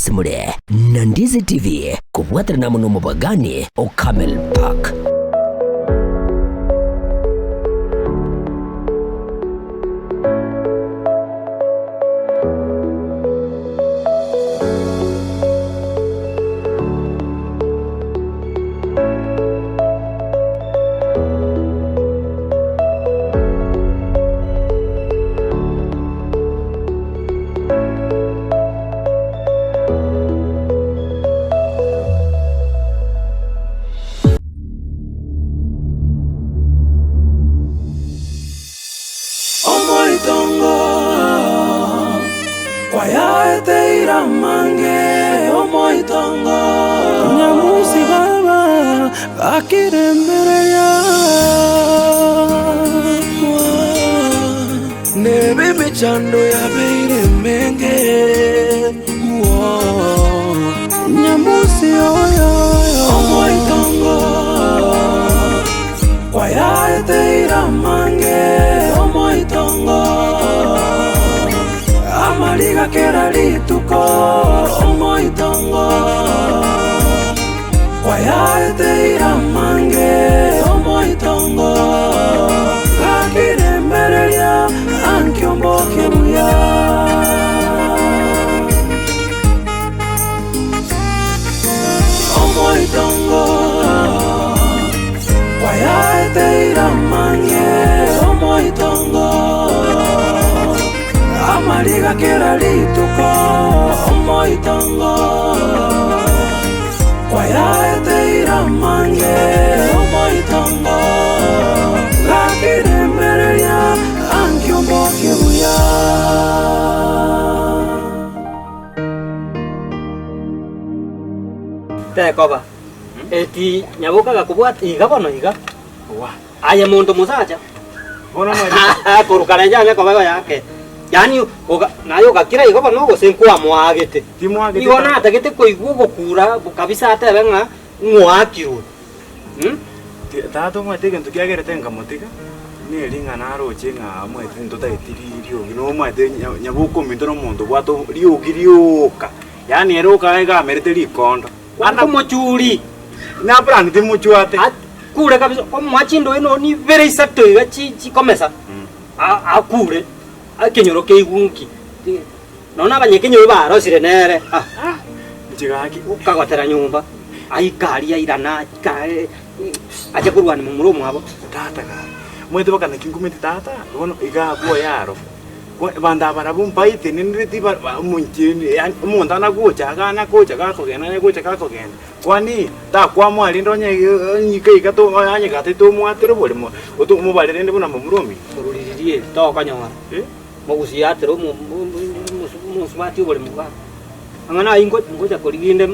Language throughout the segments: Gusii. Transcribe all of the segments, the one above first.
ase more na Ndizi TV kobwaterana amo nomobagani o Camel Park. Omoitongo kwayaeteire amange, omoitongo. Nyamusi baba gakirembereria. Nebe emechando yabeire emenge, Nyamusi oyo omoitongo kwayaeteire amange omoitongo amariga kera rituko omoitongo kwayaeteire amange omoitongo gakirembereria ankiombokie buya. Omoitongo kwayaeteire amange omoitongo amariga kera rituko omoitongo kwayaeteire amange omoitongo gakiremereria ankiombokie buya. Tekoba, eti nyaboka agakobwata iga bono iga. Aye monto mosacha. Korwa kare inche anya koba igo yake. Yaani oga naye ogakira igo bono gose nkwamoagete. Igo natagete koigwa ogokura kabisa atebe ng'a ng'oakirwe. Mh? Tata omanyete egento kiagerete nkamotiga, neri ng'a naroche ng'a omanyete ntotageti riogi, nomanyete nyaboka ominto na omonto obwate riogi rioka. Yaani ere oka iga amerete rikondo. Ana omochuri. Naplan timochwate. Akure kabisa omoa chindoe nonye ibere isato iga chikomesa akure ekenyoro keigwe nki nonye abanyakenyoro barosire nere ah. Inche gaki. Okagotera nyomba aika aria airana aika ache korwania momura omwabo. Tata gaki. Omanyete mpaka naki nkumeti tata bono iga abwo yaro. Abanto aba barabwo mbaetenenereti yaani omonto anagocha iga anagocha gakogenda anagocha gakogenda, kwani takwamwa rende onye iga iga onye gatete omwatere oboremo omobare rende buna momura omino. Ororiri eri tokonyora mogusiatera omosubati oboremo bwabo. Amang'ana ayio ngocha korigia inde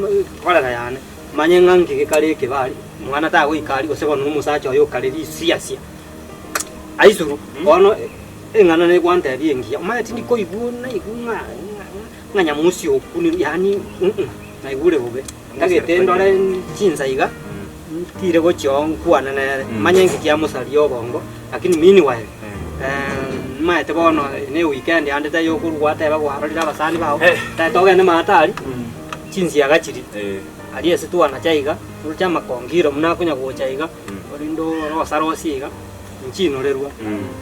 korera yane, manye ng'a nki gekare ekebe aria, omwana tagoika aria gose bono omosacha oye okare risiasia. Aisuru, bono Eng'ana negwantebia engiya, omanye tindi koigwa naigwe ng'a ng'a nyamusi okunirwe yaani uh naigure bobe. Ntagete ndore chinsa iga, ntire gochia oo nkwane nere, manye nki kiamosaria obongo, lakini meanwhile nimaete bono ne eweekend ande taiyo okorwa gwateba gwarorire abasani bao, tagete ogende maate aria, chinsiaga chiria, aria ase twanacha iga, oroche amakongiro buna akonya gocha iga, orinde orosarosie iga. Nchinorerwa,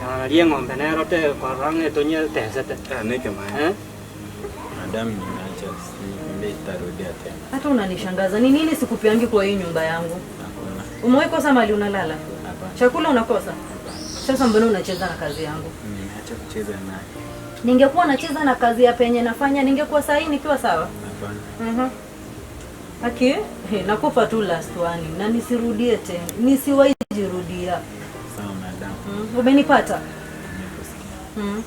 na ri'eng'ombe nero tekorora ng'a etonye etesete. Eh. Madam nimeacha nikwambie sitarudia tena. Hata unanishangaza. Ni nini sikupeangi kwa hii nyumba yangu? Hakuna. Umewahi kosa mahali unalala? Hapana. Chakula unakosa? Hapana. Sasa mbona unacheza na kazi yangu? Nimeacha kucheza naye. Ningekuwa nacheza na kazi ya penye nafanya, ningekuwa saa hii nikiwa sawa? Hapana. Mhm. Aki, nakupa tu last one na nisirudie tena. Nisiwahi jirudia. Sawa madam. Umenipata? Nimekusikia.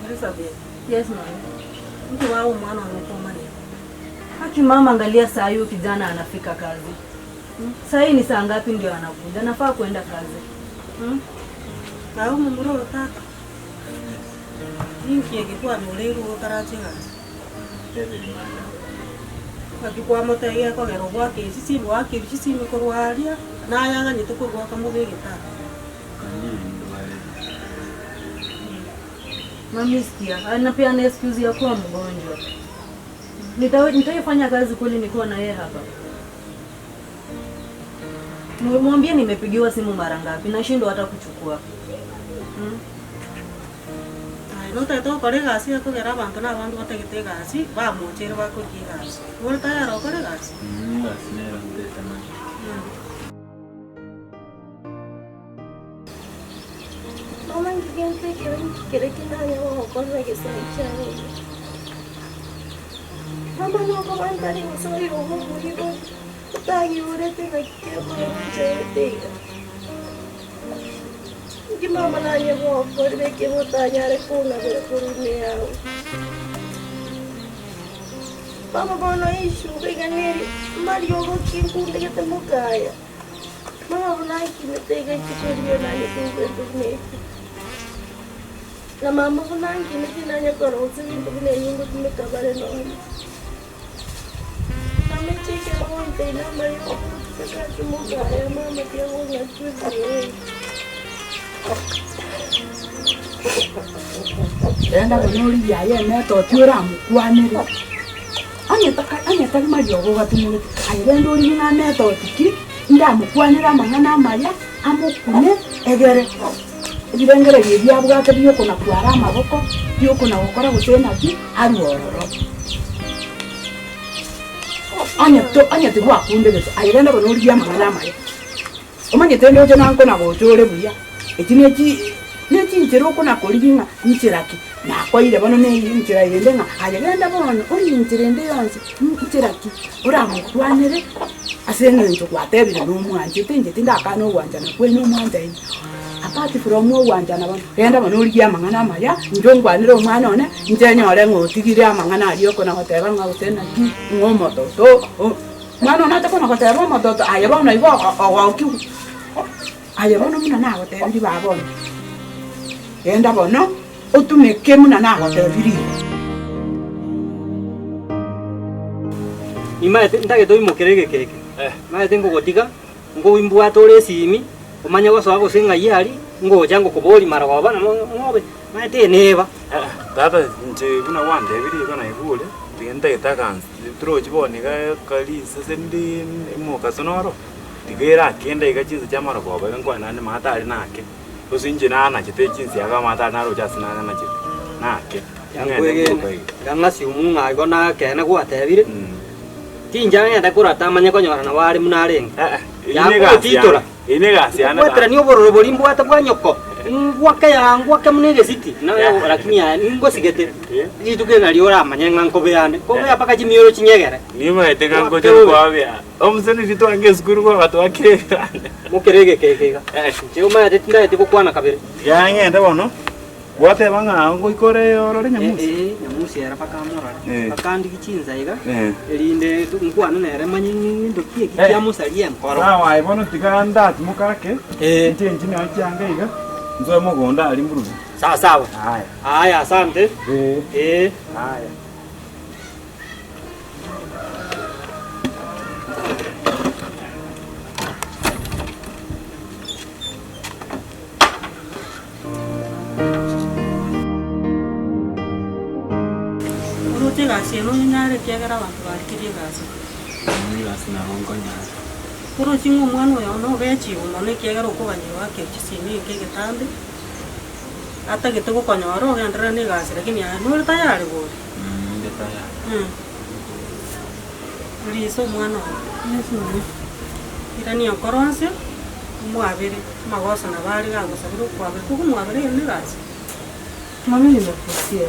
Elizabeth, Yes mama. mtu wao mwana amekomania. Haki mama, angalia saa hii kijana anafika kazi. Saa hii ni saa ngapi ndio anakuja? Nafaa kuenda kazi. Nao mumura oyo tata. Ninki egekwana ore igo otarache egasi? David madam. Naki kwamotebia ekogera obwake chisimi oakire chisimi korwa aria, naye aganyete korwa akamoba egetanda. Kanyie ndware. Mami sikia, anapeana excuse ya kuwa mgonjwa. Nitaifanya kazi kweli nikiwa na yeye hapa? Mwambie nimepigiwa simu mara ngapi, nashindwa hata kuchukua. Aye notagete gokora egasi ekogera abanto na abanto batagete egasi, bamocheire bakorigia egasi. Ore tayari okore egasi? Egasi nero ntete mono. Mama inki gento ekebe inki kere kinanya gogokorera egesae kiane iga? Mama nokoba ntari gose oyomo omoigo otanyiborete ng'aki kekore gochaete iga. Inki mama nanye gokorire ekebe otanyare kong'abera korwa ime yao? Mama bono ishuka iga neri mariogo ki nkundegete mokaya? Mama buna ankinete iga isiko riria nanye koigwa ebinto buna ebi. Na mama buna ankinete nanye korosia ebinto buna ebi ngotumeka bare nonye. Mama echiike gontebia namariogo gotuka ase mokaya mama tiga kong'achwa ebuya eye. Renda bono origie aye emetoti oramokwanere, onye taka onye tari mariogo ogatumegete, aye rende origie ng'a metoti ki, ndamokwanere amang'ana amaya, amokune, egere ebirengererio ebi abwate biokona kwara amaboko, biokona gokora gose naki, arwe ororo. Onye to onye tibwakundegete, aye rende bono origie amang'ana amaya. Omanyete ndoche nankona gocha ore buya, echi nechi nechinchera okona-korigia ng'a nchera ki, nakoeire bono ne enchera ende ng'a aye genda bono orie enchera ende yonsi, nchera ki oramokwanere ase eng'encho gwatebire nomwanchete inche tindakana ogwanchana kwene omwanchaine. Apart from ogwanchana bono, genda bono origie amang'ana amaya, inche onkwanere omwana one, inche nyore ng'a otigire amang'ana aria okona-goteba ng'a gose naki, ng'a omototo o. Mwana one atakona goteba omototo, aye bono igo ogokigwa. Aye bono buna nagotebirie baba one, genda bono otumeke buna nagotebirie igo. Nimaete ntagete oimokere egeka eke, maete ngogotiga, ngoimbwate ore esimi, omanye gosoa gose ng'ai aria, ngocha ngokoboria marogoba nabo ng'obe, maete neba. Tata inche buna gwantebirie igo naigure, tiga ntagete agansi. Torochi bono iga karisese ndi omokaso noro, tiga ere akende iga chinsa chia amarogoba iga nkwane naende maate aria nake, gose inche nanachete chinsa iga amaate aria naroche ase nanachete, nake. Ng'ende mboka iga. Iga ng'asiumu ng'a igo nakeene gwatebire, tincha ng'ende korata amanye konyora nabo are buna arenge. Eyio ne egasi yane, Yakogotitora. eyio ne egasi yane tata. Ngwetera obororo boria mbwate bwa nyoko, ngwake yaa ngwake buna egesiti, na lakini aye ningosigete, rituko eri nario oramanye ng'a nkobeane, nkobea mpaka chimioro chinyegere. Nimaete ng'a ngocha kwabea, omosani riria twange esukuru kwagatwakire ebiranya. Mokere egeka eke iga, inche omanyete tindageti gokwana kabere. Tiga ng'ende bono, gwateba ng'a ngoika ore orore Nyamusi? Ee, Nyamusi ere mpaka amorore, Eh. mpaka andigi chinsa iga, Eh. erinde nkwane nere manye ng'into ki eki Eh. kiamosaria enkoro. Sawa aye bono tiga ndatimoka ake, Eh. inche inche nyoe chianga iga, nsoe mogondo aria mburuge. Sawa sawa. Aya. Aya asante. Eh. Ee. Aya. Oroche egasi eye nonyare ekiagera abanto barikirie egasi. Egasi nabo nkonyara. Oroche ng'a omwana oyo nogechiwe mono ekiagera okoganyerwa ake chisimi eke egetambe, atagete gokonyora ogenderere na egasi lakini aye nore tayari bori? Inde tayari. Risa omwana oyo. Irania okoro nse. Omwabere, amagoso nabo are gagosabera okwabera, tokomwabera ere negasi. Mami nimekusikia.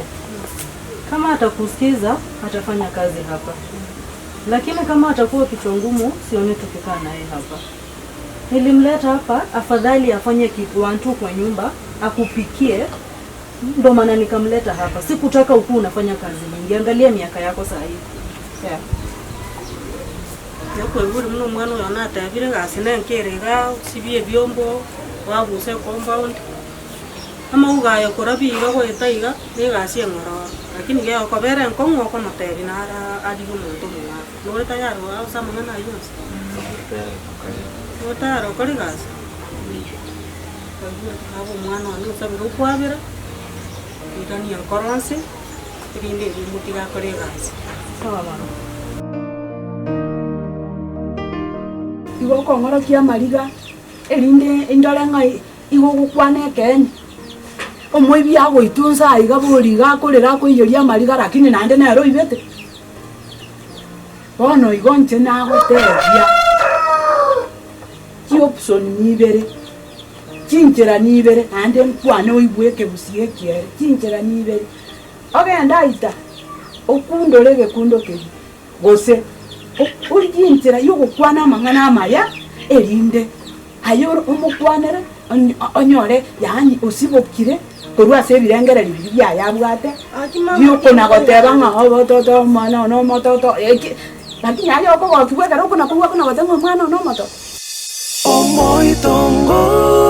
Kama atakusikiza atafanya kazi hapa, lakini kama atakuwa kichwa ngumu, sioni tukikaa naye hapa. Nilimleta hapa, afadhali afanye kitu one two kwa nyumba, akupikie. Ndo maana nikamleta hapa, sikutaka ukuwa unafanya kazi nyingi. Angalia miaka yako saa hii yeah. Nakoigure buna omwana oyo natebire egasi nenke ere igaa, osibie ebiombo, oabuse ecompound, amauga aya korabia iga goeta iga, na egasi eng'ororo. Lakini gegokobera enkong'u okomotebia nara arigie omonto omong'ao. Nore tayari ase amang'ana ayio onsi? Nore tayari okore egasi? Kwaigure abe omwana one osabere okwabera, irania nkoro nse, erinde erio motige akore egasi. Sawa mama. Igo okong'orokia amariga, erinde indore ng'a igo ogokwana ekeene. Omoibi agoitwa inse aiga bori iga akorera akoiyeria amariga lakini naende nere oibete. Bono igo inche nagotebia, chioption nibere, chinchera nibere, naende nkwane oigwe ekegusia ekiere, chinchera nibere, ogende aita okundore egekundo keria, gose origie enchera ya ogokwana amang'ana amaya, erinde aye ore omokwanere onyore yaani osibokire korwa ase ebirengererio biria biaye abwate, biokona goteba ng'a obototo omwana one omototo eki, lakini aye okogokigwa ekero okona korwa okona goteba ng'a omwana one omototo. Omoitongo.